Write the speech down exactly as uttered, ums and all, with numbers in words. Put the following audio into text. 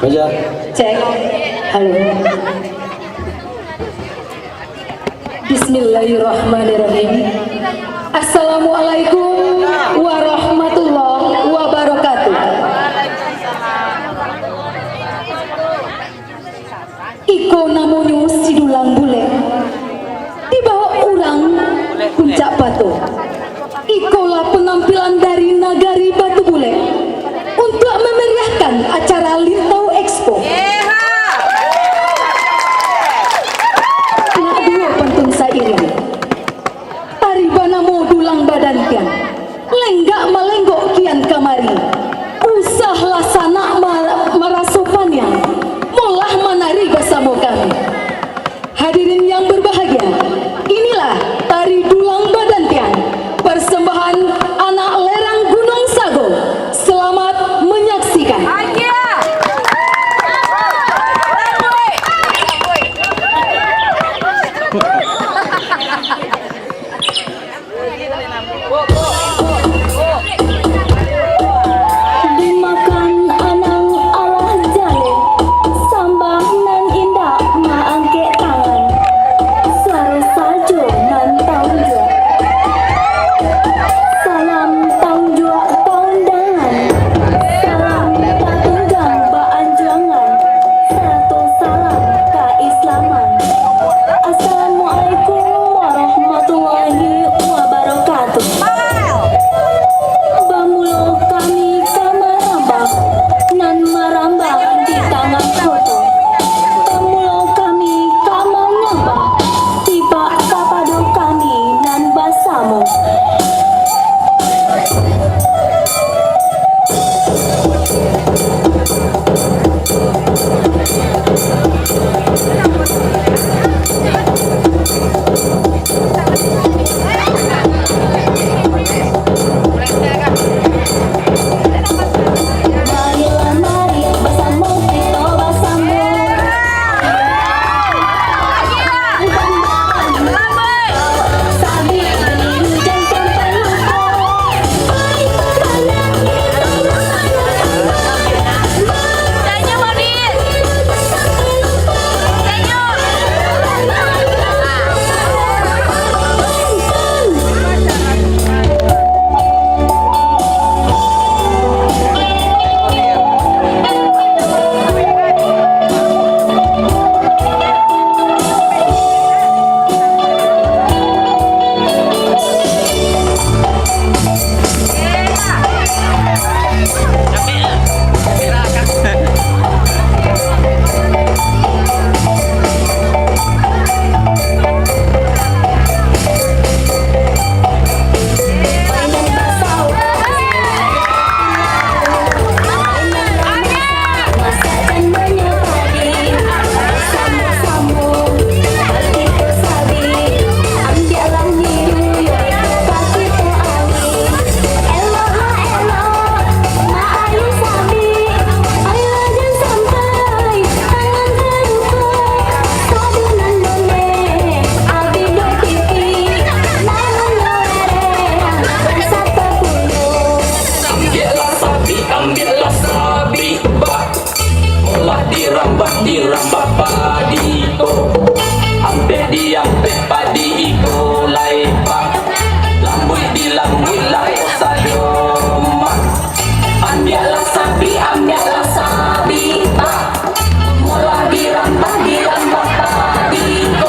Cek. Halo. Bismillahirrahmanirrahim. Assalamualaikum warahmatullahi wabarakatuh. Iko namonyo si Dulang Bulek, dibao urang Puncak Pato. Ikolah penampilan dari Nagari Batu Bulek untuak memeriahkan acara Lintau Expo. Nak duo pantun sairing. Tari banamo Dulang Badantiang, lenggak malenggok kian kamari. Usahlah sanak ma-, maraso paniang, molah manari basamo kami. Hadirin yang berbahagia, inilah tari Dulang Badantiang, persembahan anak lerang Gunung Sago. Selamat menyaksikan. Dimakan anang alah jaleh, sambah nan indak maangkek tangan. Suaro sajo nan taunjuak. Salam taunjuak paundangan. Salam tatunggang baanjuangan. Sarato salam kaislaman. Assalamualaikum warahmatullahi wabarakatuh. Bamulo kami ka marambah, nan marambah di tangah koto. Bamulo kami ka mangambah, tibak kapado kami nan basamo. Ambiaklah sabi, ambiaklah sabi, bah. Molah dirambah, dirambah padi ko. Ampek diampek padi iko lai, bah. Lambuik dilambuik lai ko sajo, mah. Ambiaklah sabi, ambiaklah sabi, bah. Molah dirambah, dirambah padi ko.